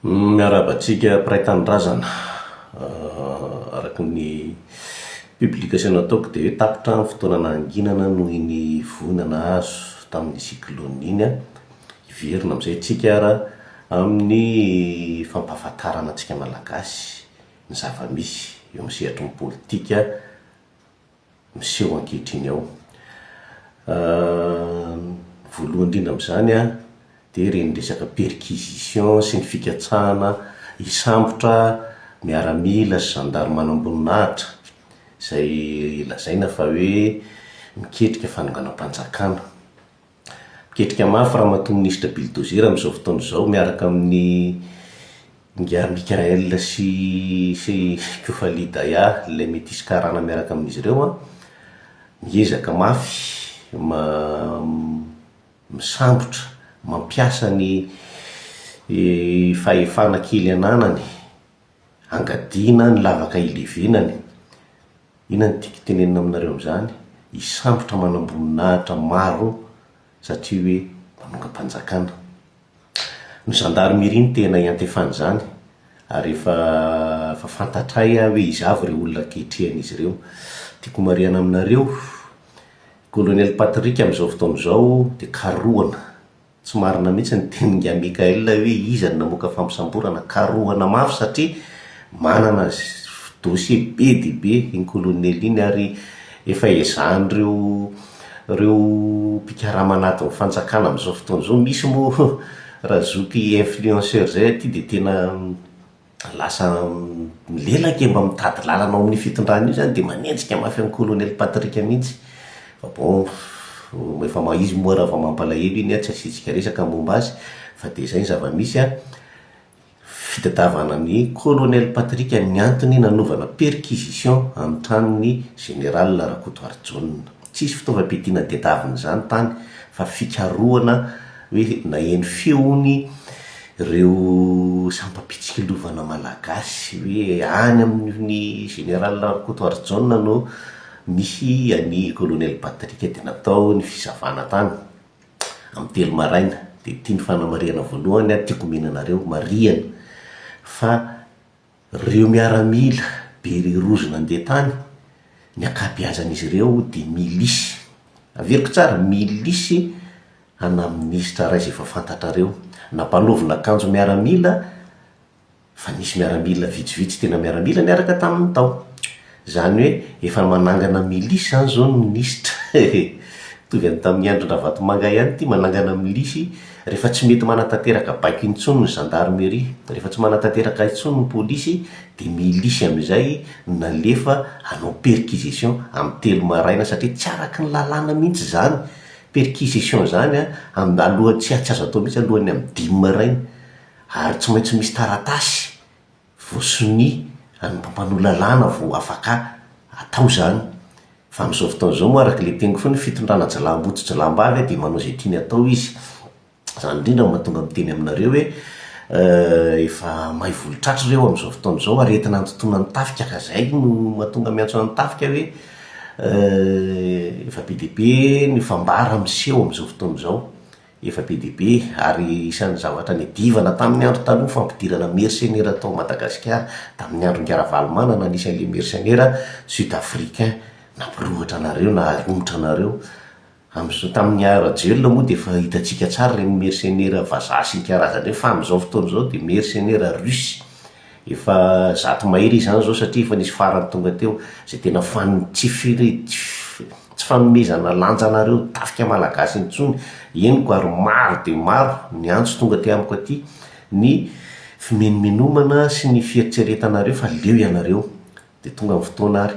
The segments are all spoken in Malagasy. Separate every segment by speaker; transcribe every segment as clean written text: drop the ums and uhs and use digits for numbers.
Speaker 1: Miarahaba antsika mpiray tanindrazana. Araka ny publication nataoko dia hoe tapitra ny fotoana nahanginana noho iny voina nahazo tamin'ny cyclone iny. Hiverina amin'izay isika ary amin'ny fampahafantarana antsika Malagasy ny zava-misy eo amin'ny sehatry ny politika miseho ankehitriny ao. Ny voalohany indrindra amin'izany dia ireny resaka perquisition sy ny fikatsahana hisambotra miaramila sy zandary manamboninahitra izay lazaina fa hoe miketrika fanonganam-panjakana. Miketrika mafy Ramatoa Minisitra Bulldozer amin'izao fotoana izao miaraka amin'ny Ingahy Mickaël sy sy Kofali Daya ilay metisy karana miaraka amin'izy ireo an, miezaka mafy ma- misambotra, mampiasa ny fahefana kely ananany angadiana ny lavaka ilevenany. Inona no tiako tenenina aminareo amin'izany? Hisambotra manamboninahitra maro satria hoe manongam-panjakana. Ny gendarmerie no tena iantefan'izany ary efa efa fantatray hoe iza avy ireo olona ketrehan'izy ireo. Tiako homarihana aminareo, Colonel Patrick amin'izao fotoana izao dia karohana. Tsy marina mihitsy ny tenin'ingahy Mickaël hoe iza no namoaka fampisamborana, karohana mafy satria manana dossier be dia be iny colonel iny ary efa ezahan'ireo ireo mpikarama anatin'ny fanjakana amin'izao fotoana izao, misy moa razoky influenceur izay aty dia tena Lasa milelaka e, mba mitady lalana ao amin'io fitondrana io zany dia manenjika mafy an'i Colonel Patrick mihitsy. Fa bon, efa ma- izy moa raha vao mampalahelo iny an, tsy asiantsika resaka ny momba azy, fa dia izay ny zava-misy an, fitadiavana an'i Colonel Patrick ny antony nanaovana perquisition amin'ny tranon'i Général Rakotoarijaona. Tsisy fitaovam-piadiana tedavina izany tany fa fikarohana hoe naheno feony ireo sampam-pitsikilovana malagasy hoe any amin'ny Général Rakotoarijaona no misy an'i Colonel Patrick dia natao ny fisavana tany amin'ny telo maraina. Dia ity ny fanamarihana voalohany tiako omena anareo, marihana fa Reo miaramila be rozy nandeha tany, ny ankabeazan'izy ireo dia milisy. Averiko tsara, milisy ana minisitra iray izay efa fantatrareo. Nampanaovina akanjo miaramila fa nisy miaramila vitsivitsy tena miaramila niaraka taminy tao. Izany hoe efa manangana milisy izany izao ny minisitra. Mitovy amin'ny tamin'ny andron-dRavatomanga ihany ity, manangana milisy rehefa tsy mety manatanteraka baiko intsony ny gendarmerie, rehefa tsy manatanteraka intsony ny polisy dia milisy amin'izay no nalefa hanao perquisition amin'ny telo maraina satria tsy araky ny lalàna mihitsy izany perquisition izany an, alohan'ny tsy azo atao mihitsy alohan'ny amin'ny dimy maraina ary tsy maintsy misy taratasy voasonia an'ny mpampanoa lalàna vao afaka atao izany. Fa amin'izao fotoana izao moa araka ilay teniko foana hoe fitondrana jiolahimboto jiolahim-bavy dia manao izay tiany atao izy. Izany indrindra no mahatonga miteny aminareo hoe efa may volo-tratra ireo amin'izao fotoana izao, aretina antontonan'ny tafika ka izay no mahatonga miantso an'ny tafika hoe efa be dia be ny fambara miseho amin'izao fotoana izao. Efa be dia be ary isan'ny zavatra niadivana tamin'ny andro taloha fampidirana mersenera tao Madagasikara tamin'ny andron'i Ravalomanana nisy an'ilay mersenera sud africain nampirohotra anareo naharomotra anareo amin'izao tamin'ny A Rajoelina moa dia efa hitantsika tsara ireny mersenera vazaha sy ny karazany ireny fa amin'izao fotoana izao dia mersenera russe Efa zato mahery izy izany izao satria efa nisy farany tonga teo izay tena fan tsy firy tsy fanomezana lanja anareo tafika malagasy intsony henoko ary maro dia maro ny antso tonga aty amiko aty ny fimenomenomana sy ny fieritreretanareo fa leo ianareo dia tonga ny fotoana ary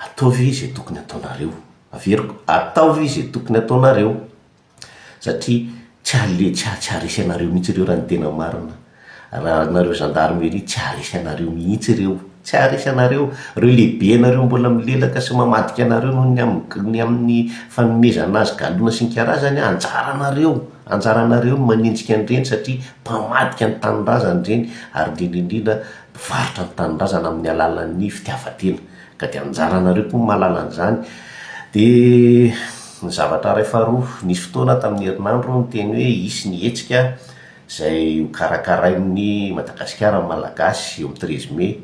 Speaker 1: ataovy izay tokony ataonareo averiko ataovy izay tokony ataonareo. Satria tsy hale tsy tsy haharesy anareo mihitsy ireo raha ny tena marina. Raha nareo gendarmerie tsy haharesy anareo mihitsy ireo. Tsy haharesy anareo. Ireo lehibe anareo mbola milelaka sy mamadika anareo noho ny amin'ny ny amin'ny fanomezana azy galona sy ny karazany, anjaranareo, anjaranareo ny manenjika an'ireny satria mpamadika ny tanindrazana ireny ary indrindra indrindra mpivarotra ny tanindrazana amin'ny alalan'ny fitiavan-tena. Ka dia anjaranareo koa ny mahalala an'izany. Dia ny zavatra iray faharoa, nisy fotoana aho tamin'ny herinandro niteny hoe hisy ny hetsika. izay ho karakarain'ny Madagasikara ny Malagasy eo amin'ny treize mai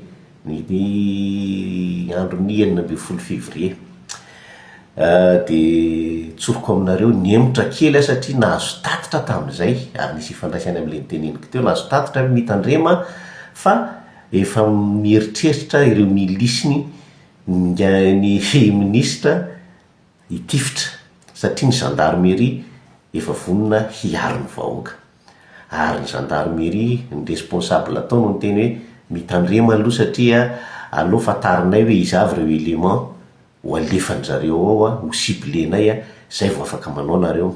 Speaker 1: ny andron'ny 16 février. Dia tsoriko aminareo, nihemotra kely aho satria nahazo tatitra tamin'izay, ary nisy ifandraisany amin'ilay noteneniko teo, nahazo tatitra hoe mitandrema fa efa mieritreritra ireo milisy ny minisitra hitifitra satria ny gendarmerie efa vonona hiaro ny vahoaka. Ary ny gendarmerie, ny responsable tao no niteny hoe mitandrema aloha satria aleo fantarinay hoe iza avy ireo éléments ho alefan-dry zareo ao, ho cibler-nay, zay vao afaka manao nareo.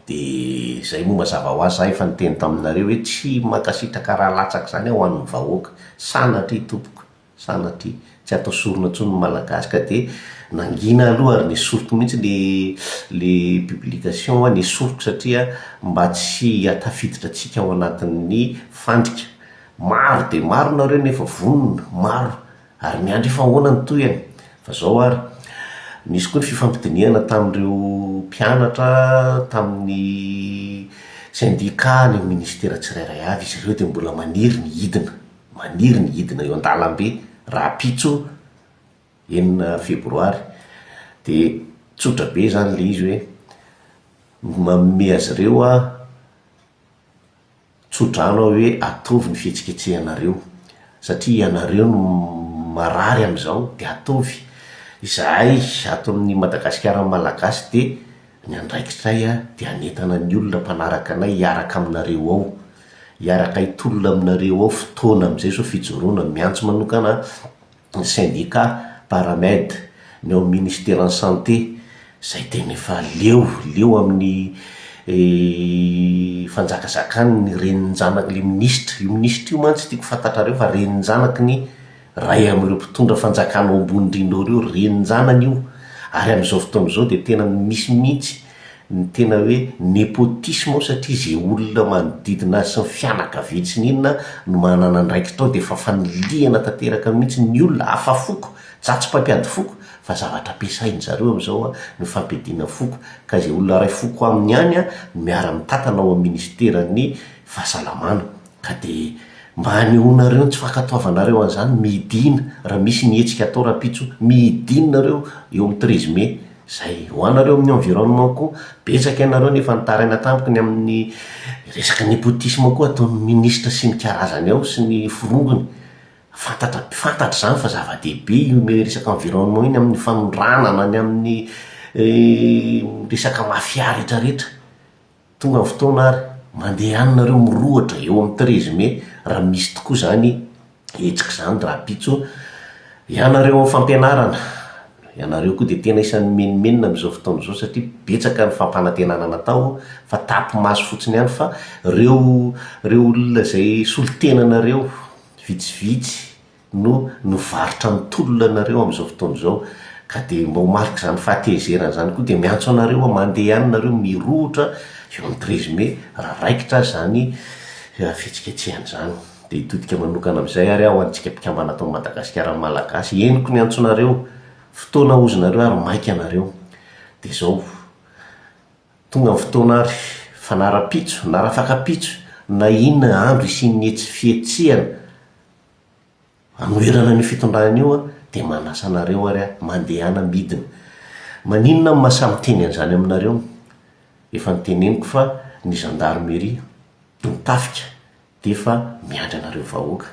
Speaker 1: Dia zay moa mazava ho azy za efa niteny taminareo hoe tsy mankasitraka raha latsaka izany aho ho an'ny vahoaka. Sanatria tompoko. Sanatria, tsy atao sorona intsony ny Malagasy ka dia nangina aloha ary nesoriko mihitsy le le publication nesoriko satria mba tsy hahatafiditra antsika ao anatin'ny fandrika. Maro dia maro nareo nefa vonona, maro, ary miandry efa ahoana ny tohiny. Fa zao ary, nisy koa ny fifampidinihana tamin'ireo mpianatra, tamin'ny syndicat, ny ministera tsirairay avy, izy ireo dia mbola maniry ny hidina. Maniry ny hidina eo an-dalambe rahampitso enina febroary. Dia tsotra be izany ilay izy hoe manome azy ireo aho tso-drano aho hoe ataovy ny fihetsiketsehanareo satria ianareo no marary amin'izao dia ataovy. Izahay ato amin'ny Madagasikara Malagasy dia ny andraikitray dia hanentana ny olona mpanaraka anay hiaraka aminareo ao. Hiaraka hitolona aminareo ao fotoana amin'izay izao fijoroana, miantso manokana ny syndicat Paramed, ny ao amin'ny ministeran'ny santé, izay tena efa leo, leo amin'ny fanjakazakany ny renin-janak'ilay minisitra, io minisitra io mantsy tiako fantatrareo fa renin-janaky ny ray amin'ireo mpitondra fanjakana ao ambony indrindra ao ireo, renin-janany io, ary amin'izao fotoana izao dia tena misy mihitsy ny tena hoe nepotisme ao satria ze olona manodidina azy sy ny fianakaviany sy ny inona no manana andraikitra ao dia efa fanilihana tanteraka mihitsy ny olona hafa foko, za tsy mpampiady foko fa zavatra ampiasain zareo amizao ny fampiadiana foko ka ze olona iray foko aminy ihany no miara mitantana ao amin'ny ministeran'ny fahasalamana ka dia mba hanehoanareo ny tsy fankatoavanareo an'izany midina raha misy ny hetsika atao rahampitso midina nareo eo amin'ny treize mai Zay ho anareo amin'ny environnement koa, betsaka ianareo no efa nitaraina tamiko ny amin'ny resaka nepotisme koa ataon'ny ministra sy ny karazany ao sy ny forongony. Fantatra, fantatra izany fa zava-dehibe io resaka environnement iny amin'ny fanondranana, ny amin'ny resaka mafia retraretra. Tonga ny fotoana ary, mandeha any nareo mirohotra eo amin'ny treize mai raha misy tokoa izany hetsika izany rahampitso. Ianareo amin'ny fampianarana, ianareo koa dia tena isan'ny mimenomenona amin'izao fotoana izao satria betsaka ny fampanantenana natao fa tapi-maso fotsiny ihany fa ireo ireo olona izay solontenanareo vitsivitsy no nivarotra ny tolona anareo amin'izao fotoana izao ka dia mba ho marik'izany fahatezerana izany koa dia miantso anareo aho mandeha any nareo mirohotra eo amin'ny treize mai raha raikitra aza izany fihetsiketsehana izany. Dia hitodika manokana amin'izay ary aho ho antsika mpikambana ato Madagasikara Malagasy henoko ny antsonareo, fotoana hozinareo ary maika nareo. Dia izao, tonga ny fotoana ary fa na rapitso na rafakapitso na inona andro hisian'ny hetsi fihetsehana Anoherana an'io fitondrana io aho dia manasa anareo ary aho mandehana midina. Maninona aho mahasahy miteny an'izany aminareo? Efa noteneniko fa ny gendarmerie, ny tafika dia efa miandry anareo vahoaka.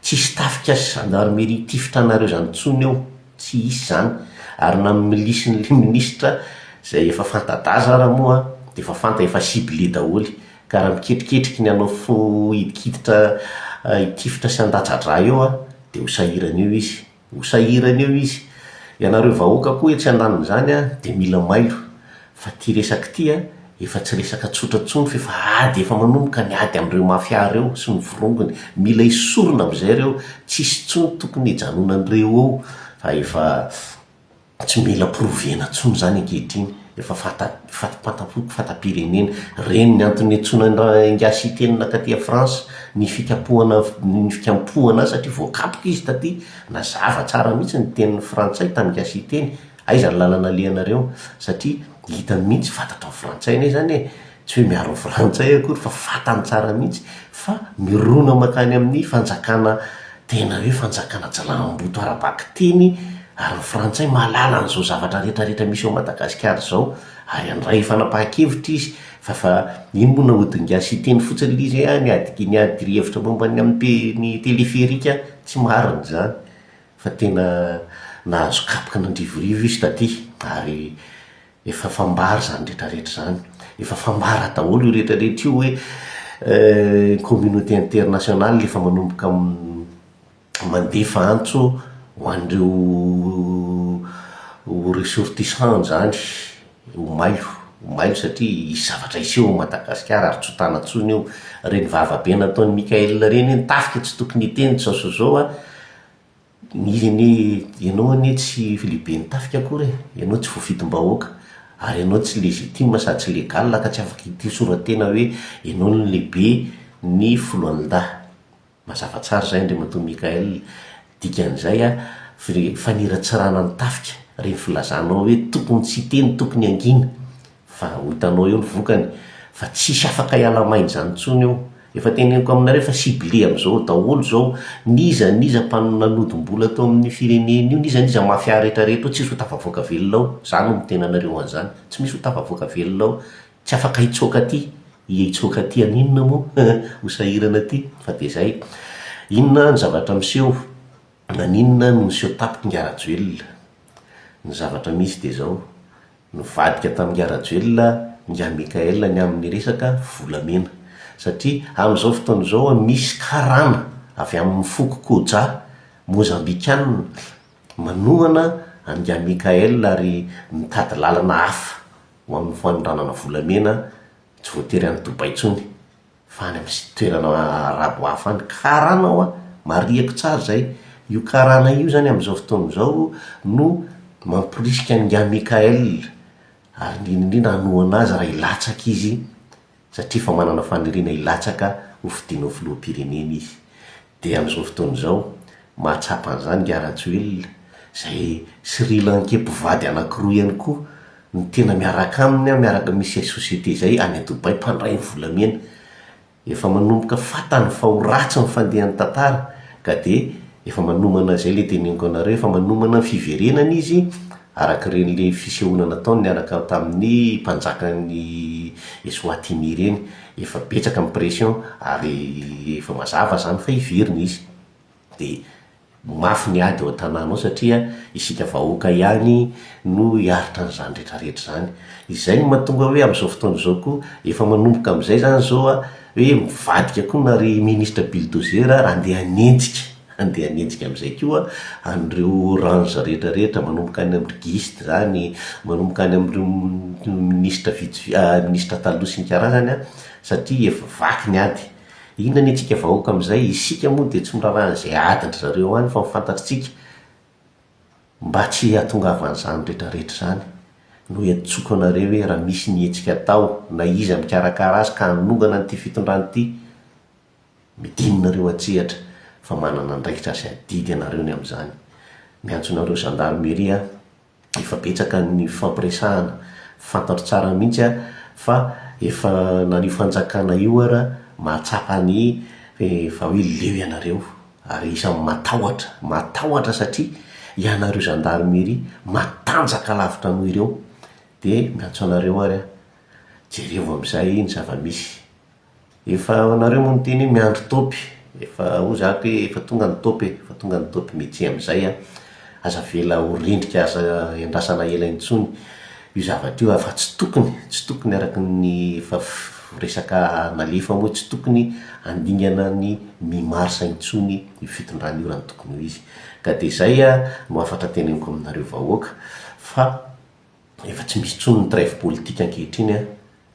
Speaker 1: Tsy hisy tafika sy gendarmerie hitifitra anareo izany intsony eo, tsy hisy izany. Ary na ny milisin'ilay minisitra izay efa fanta-daza ara moa dia efa fanta efa ciblé daholo. Ka raha miketriketriky ny hanao fo hidikiditra hitifitra sy handatsa-drà eo aho dia ho sahirana eo izy. Ho sahirana eo izy. Ianareo vahoaka koa etsy andanin'izany dia mila mailo fa ity resaka ity efa tsy resaka tsotra intsony fa efa ady efa manomboka ny ady amin'ireo mafia ireo sy ny forongony. Mila esorina amin'izay ireo. Tsisy intsony tokony hijanonan'ireo eo fa efa. Tsy mila prouver-na intsony izany ankehitriny, efa fanta- fanta-poko, fanta-pirenena. Ireny ny antony niantsoana an-dRaingahy Siteny nankaty à France, ny fikapohana ny fikampohana azy satria voakapoka izy taty, nazava tsara mihitsy ny tenin'ny frantsay tamin'ingahy Siteny, aiza ny lalana alehanareo, satria hita mihitsy, fantatry ny frantsay anie izany e! Tsy hoe miaro ny frantsay akory fa fantany tsara mihitsy fa mirona mankany amin'ny fanjakana tena hoe fanjakana jilamboto ara-bakiteny ary ny frantsay mahalala an'izao zavatra rehetra rehetra misy ao Madagasikara izao ary handray fanapahan-kevitra izy fa fa iny moa nahodin'ingahy Siteny fotsiny ilay izy hoe niady niady hevitra momba ny amin'ny ny téléphérique tsy marina izany fa tena nahazo kapoka nandrivorivo izy taty ary Efa fambara izany rehetra rehetra izany. Efa fambara daholo io rehetra rehetra io hoe communauté internationale efa manomboka mandefa antso ho an'ireo ressortissants izany ho mailo, ho mailo satria hisy zavatra hiseho ao Madagasikara ary tsy ho tana intsony io. Ireny vava be nataon'i Mickaël ireny hoe ny tafika tsy tokony hiteny izao sy izao an. Izy anie, ianao anie tsy lehiben'ny tafika akory e, ianao tsy voafidim-bahoaka, ary ianao tsy légitime sady tsy légal ka tsy afaka hitisora-tena hoe ianao no lehibe ny foloalindahy. Mazava tsara izay Andriamatoa Mickaël. Dikan'izay a, faniratsirana ny tafika ireny filazanao hoe tokony tsy hiteny, tokony hangina. Fa ho hitanao eo ny vokany fa tsisy afaka hiala maina izany intsony eo. Efa teneniko aminareo fa ciblé amin'izao daholo izao n'iza n'iza mpananodim-bola tao amin'io firenena io, n'iza n'iza mafia rehetra rehetra ao tsisy ho tafavoaka velona ao. Za no miteny anareo an'izany. Tsy misy ho tafavoaka velona ao. Tsy afaka hitsoaka aty. Hitsoaka aty haninona moa? Ho sahirana aty. Fa dia izay. Inona ny zavatra miseho? Naninona no niseho tampoka Ingahy Rajoelina? Ny zavatra misy dia izao. Nivadika tamin'Ingahy Rajoelina Ingahy Mickaël ny amin'ny resaka volamena. Satria amin'izao fotoana izao misy karana avy amin'ny foko Koja, Mozambikana, manohana an'Ingahy Mickaël ary mitady lalana hafa ho amin'ny fanondranana volamena tsy voatery any Dubaï intsony. Fa any amin'ny toerana arabo hafa any. Karana hoa, marihako tsara izay. Io karana io izany amin'izao fotoana izao no mamporisika an'ingahy Mickaël, ary indrindra indrindra hanohana azy raha hilatsaka izy, satria efa manana faniriana hilatsaka ho fidiana ho filoham-pirenena izy. Dia amin'izao fotoana izao, mahatsapa an'izany ingahy Rajoelina, izay Sri Lankais mpivady anankiroa ihany koa no tena miaraka aminy, miaraka misy société izay any Dubaï mpandray ny volamena. Efa manomboka fantany fa ho ratsy ny fandehan'ny tantara ka dia efa manomana izay ilay teneniko anareo, efa manomana ny fiverenany izy araka ireny ilay fisehoana nataony niaraka tamin'ny mpanjakan'ny Eswatini ireny. Efa betsaka ny pression ary efa mazava izany fa hiverina izy. Dia mafy ny ady ao an-tanàna ao satria isika vahoaka ihany no hiaritra an'izany rehetra rehetra izany. Izay no mahatonga hoe amin'izao fotoana izao koa efa manomboka amin'izay izany izao an, hoe mivadika koa na ry ministra bulldozer ary handeha hanenjika, handeha hanenjika amin'izay koa an'ireo orange rehetra rehetra, manomboka any amin-dry Gist izany, manomboka any amin'ireo ministra vitsivitsy, ministra taloha sy ny karazany an, satria efa vaky ny ady. Inona ny antsika vahoaka amin'izay? Isika moa dia tsy miraharaha an'izay adin-dry zareo any fa ny fantatr'tsika mba tsy hahatongavan'izany rehetra rehetra izany no iantsoako anareo hoe raha misy ny hetsika atao na iza mikarakara azy ka hanongana an'ity fitondrana ity, midinonareo an-tsehatra fa manana andraikitra sy adidy ianareo ny amin'izany. Miantso anareo gendarmerie aho. Efa betsaka ny fifampiresahana, fantatro tsara mihitsy aho fa efa na io fanjakana io ara mahatsapa ny fa hoe leo ianareo ary isan'ny matahotra, matahotra satria ianareo gendarmerie matanjaka lavitra noho ireo dia miantso anareo ary aho, jerevo amin'izay ny zava-misy. Efa nareo moa niteny hoe miandry taopy, efa hoy za hoe efa tonga ny taopy e, efa tonga ny taopy métier amizay an, aza avela ho rendrika aza iandrasana ela intsony io zavatra io fa tsy tokony, tsy tokony araka ny efa resaka nalefa moa tsy tokony handingana ny mi mars intsony io fitondrana io raha ny tokony ho izy, ka de zay no hafatra teneniko aminareo vahoaka fa efa tsy misy intsony ny trève politique ankehitriny an.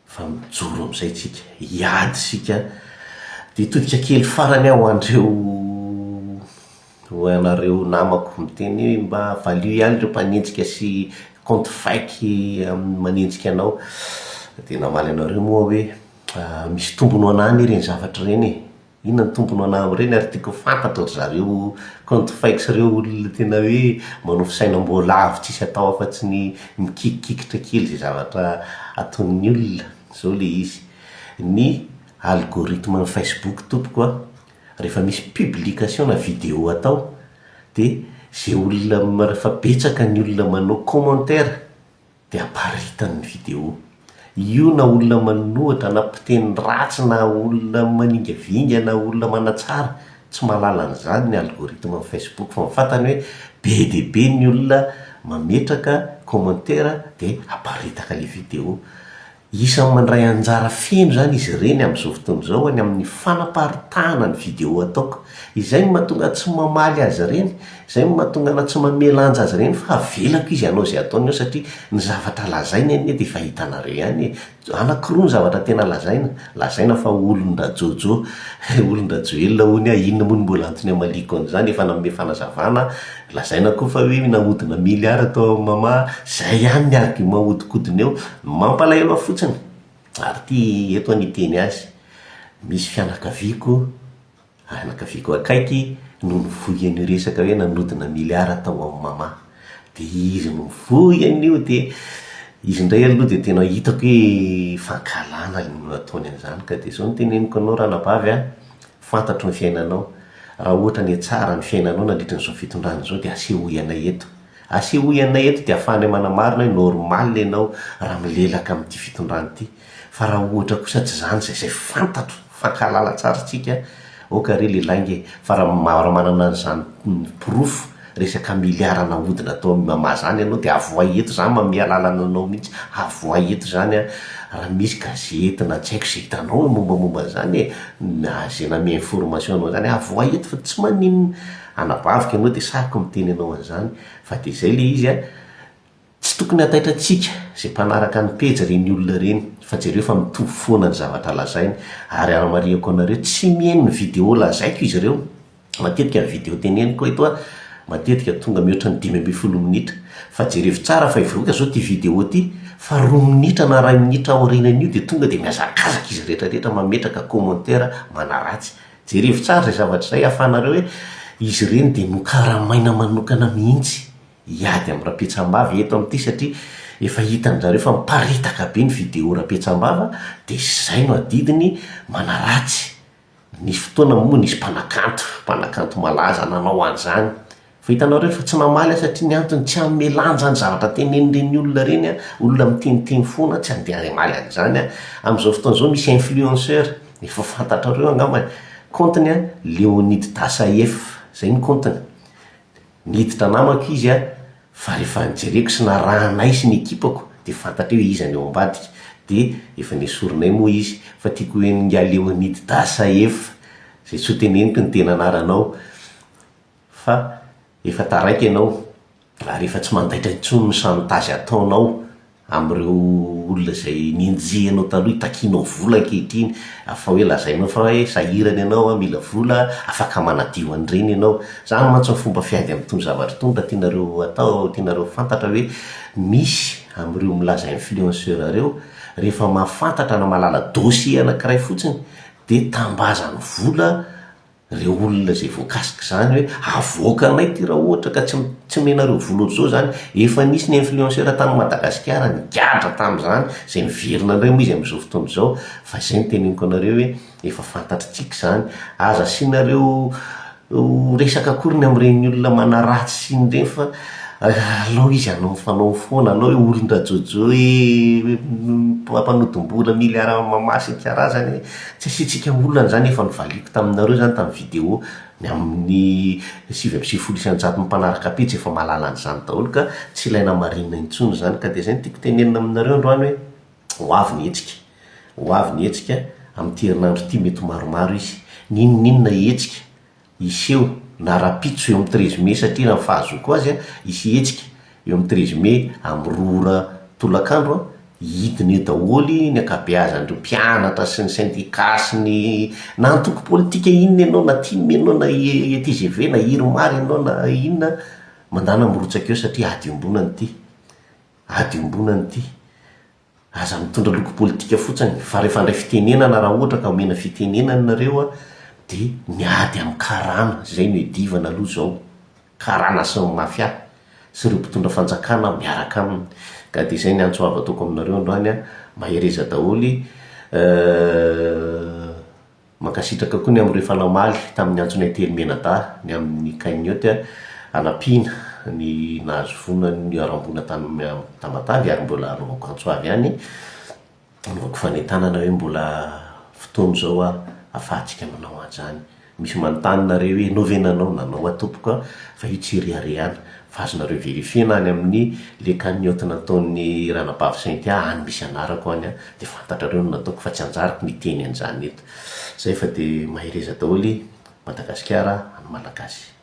Speaker 1: Fa mijoro amin'izay tsika, hiady isika. Dia hitodika kely farany aho ho an'ireo ho anareo namako miteny hoe mba valio ihany ireo mpanenjika sy compte fake manenjika anao. Dia namaly anareo moa aho hoe misy tombony ho anah anie ireny zavatra ireny e. Inona ny tombony ho anah amin'ireny ary tiako ho fantatra ry zareo compte fakes ireo olona tena hoe manao fisainam-boalavo tsisy atao afa-tsy ny mikikikitra kely izay zavatra ataon'ny olona. Izao ilay izy. Ny algorithme ny Facebook tompoko a, rehefa misy publication na video atao dia ze olona rehefa betsaka ny olona manao commentaire dia aparitany ny video. Io na olona manohitra na mpiteny ratsy na olona maningavinga na olona manatsara, tsy mahalala an'izany ny algorithme ny Facebook fa ny fantany hoe be dia be ny olona mametraka commentaire dia aparitaka ilay video. Isan'ny mandray anjara feno izany izy ireny amin'izao fotoana izao any amin'ny fanaparitahana ny video ataoko. Izay no mahatonga ahy tsy mamaly azy ireny, izay no mahatonga anà tsy manome lanja azy ireny fa avelako izy hanao izay ataony eo satria ny zavatra lazainy anie dia efa hitanareo ihany e. Anankiroa ny zavatra tena lazaina, lazaina fa olon-dRajojo, olon-dRajoelina hono aho, inona moa no mbola antony hamaliako an'izany, efa nanome fanazavana aho. Lazaina koa fa hoe nahodina milliard tao amin'ny mama, zay ihany ny argument ahodikodina eo. Ny mampalahelo ahy fotsiny, ary ity eto aho niteny azy, misy fianakaviako, anakaviako akaiky no nivoy an'io resaka hoe nanodina milliard tao amin'ny mama. Dia izy no mivoy an'io dia izy indray aloha dia tena hitako hoe fankahalana no nataony an'izany ka dia izao no teneniko anao ranabavy a, Fantatro ny fiainanao. Raha ohatra nihatsara ny fiainanao nandritra an'izao fitondrana izao dia asehoy anay eto. Asehoy anay eto dia ahafahanay manamarina hoe normal ianao raha milelaka amin'ity fitondrana ity. Fa raha ohatra kosa tsy izany izay izay fantatro, mifankahalala tsara isika, ok re le lainga e. Fa raha manana an'izany porofo resaka milliard nahodina tao amin'ny mama zany ianao dia avoay eto zany manome alalana anao mihitsy avoay eto zany an raha misy gazety na tsy haiko ze hitanao hoe mombamomba an'izany e na ze nanome information anao zany avoay eto fa tsy maninona anabaviko ianao dia sahiko miteny anao an'izany fa dia zay le izy an tsy tokony hataitra antsika ze mpanaraka ny pejy ireny olona ireny fa jereo fa mitovy foana ny zavatra lazainy ary anamarihako anareo tsy mihaino ny video lazaiko izy ireo Matetika ny video teneniko eto a, matetika tonga mihoatra ny 15 minitra. Fa jerevo tsara fa hivoaka zao ty video ty, fa roa minitra na iray minitra aorianan'io dia tonga dia mihazakazaka izy rehetra rehetra mametraka commentaire manaratsy. Jerevo tsara izay zavatra izay ahafahanareo hoe izy ireny dia nokaramaina manokana mihitsy hiady amin'i Rapetsambava eto amin'ity satria efa hitan-dRareo fa miparitaka be ny video Rapetsambava dia izay no adidiny manaratsy. Nisy fotoana moa nisy mpanakanto, mpanakanto malaza nanao an'izany. Fa hitanareo fa tsy namaly aho satria ny antony tsy hanome lanja ny zavatra tenenin'ireny olona ireny aho, olona miteniteny foana tsy handeha hamaly an'izany aho. Amin'izao fotoana izao misy influenceur, efa fantatrareo angambany, kaontiny an, Léonide Dassaeff, izay ny kaontiny. Niditra namako izy an, fa rehefa nojereko sy narahanay sy ny ekipako dia fantatray hoe iza ny ao ambadika, dia efa nesorinay moa izy, fa tiako ho henon'ingahy Léonide Dassaeff, izay tsy ho teneniko ny tena anaranao, fa efa taraiky ianao, ary efa tsy mandaitra intsony ny chantage ataonao amin'ireo olona izay nenjehinao taloha hitakianao vola ankehitriny, fa hoe lazainao fa hoe sahirana ianao an, mila vola, afaka manadio an'ireny ianao. Izany mantsy ny fomba fiady amin'itony zavatra itony raha tianareo atao, tianareo fantatra hoe misy amin'ireo milaza influenceur ireo, rehefa mahafantatra na mahalala dossier anankiray fotsiny dia tambazany vola Ireo olona izay voakasik'izany hoe avoakanay ity raha ohatra ka tsy tsy omenareo vola ohatr'izao izany. Efa nisy ny influenceur tany Madagasikara nigadra tamin'izany, izay miverina indray moa izy amin'izao fotoana izao, fa izay no teneniko anareo hoe efa fantatr'tsika izany. Aza asianareo resaka akory ny amin'ireny olona manaratsy sy ireny fa alao izy hanao ny fanaony foana, alao hoe olon-dRajojo hoe mpanodim-bola milliard mamaha sy ny karazany. Tsy asiantsika olana izany, efa novaliako taminareo izany tamin'ny vidéo, ny amin'ny 99% ny mpanaraka pejy efa mahalala an'izany daholo ka tsy ilaina hamarinina intsony izany, ka dia izay no tiako tenenina aminareo androany hoe ho avy ny hetsika, ho avy ny hetsika amin'ity herinandro ity mety ho maromaro izy, n'inon'inona hetsika hiseho na rahampitso eo amin'ny treize mai satria raha ny fahazoako azy hisy hetsika eo amin'ny treize mai amin'ny roa ora tolakandro hidina eo daholo ny ankabeazan'ireo mpianatra sy ny syndicat sy ny na antoko politika inona ianao na tim ianao na tgv na irmar ianao na inona mandana mirotsaka eo satria ady iombonana ity ady iombonana ity Aza mitondra loko politika fotsiny fa rehefa handray fitenenana raha ohatra ka omena fitenenana nareo a dia ny ady amin'ny karana izay no iadivana aloha izao, karana sy ny mafia sy ireo mpitondra fanjakana miaraka aminy ka dia izay ny antso avo ataoko aminareo androany a, mahereza daholo. Mankasitraka koa ny amin'ireo efa namaly tamin'ny antsonay telo mianadahy ny amin'ny cagnotte hanampiana ny nahazo voina ny niharam-boina tany Tamatave ary mbola hanaovako antso avy any, hanaovako fanentanana hoe mbola fotoana izao ahafahantsika manao an'izany. Misy manontany nareo hoe enao ve nanao? Nanao aho tompoko a, fa io tsy ireharehana fa azonareo verifier-na any amin'ny le cagnotte nataon'ny ranabavy Cynthia any misy anarako any dia fantatrareo ny nataoko fa tsy anjarako ny hiteny an'izany eto. Zay fa dia mahereza daholo Madagasikara an'ny Malagasy.